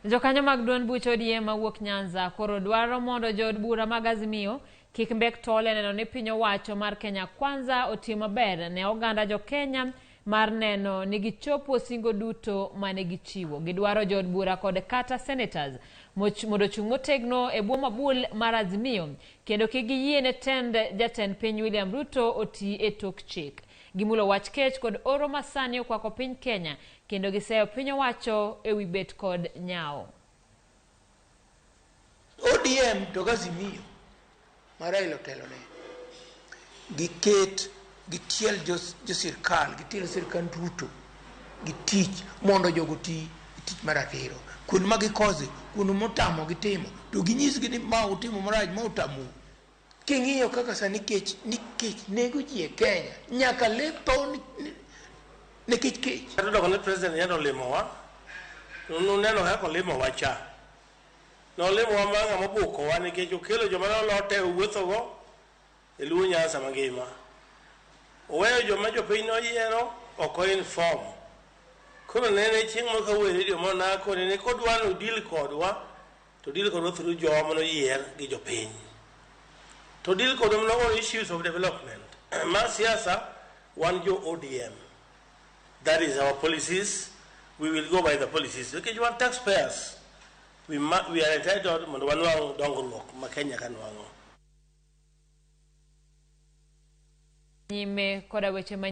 Jokanyo mag duond buch ODM mawuok Nyanza koro dwaro mondo jood bura mag Azimio kik mbek tol e neno ni piny owacho mar Kenya Kwanza otiyo maber ne oganda jo Kenya mar neno ni gichopo singo duto mane gichiwo. Gidwaro jood bura kod kata senators mondo ochung' motegno e bwo mabul mar Azimio kendo kik giyie ne tend jatend piny William Ruto oti e tok chik. Gimulo wach kech kod oro masani okwako piny Kenya kendo giseyo piny owacho e wi bet kod nyawo. ODM to gi Azimio ma Raila otelone giket gitiel jo, jo sirkal gitiel sirkand Ruto gi tich mondo jogo oti tich mar ratiro. Kuond ma gikose, kuond motamo gitimo to ginyisgi ni ma utimo marach, ma otamou. King'iyo kaka sani kech ni kech nego ji e Kenya, nyaka le tho nikech kech. Kata odoko ni president yande olimowa, nuneno kaka olimowa cha. Nolimowa ma ng'ama obukowa nikech okelo joma nolote owuothogo e Luo Nyanza mangima. Oweyo joma jopiny noyiero ok o inform. Koro nene chieng' moro kawuoyo e redio moro nakone ni kodwa ni odil kodwa to deal kodwa through jowa manoyier gi jopiny. To deal kodwa mana on issues of development. Mar siasa, wan jo ODM. That is our policies. We will go by the policies. Nikech wan taxpayers, we are entitled mondo wanwang' dongruok ma Kenya ka nwang'o. Nyime koda weche ma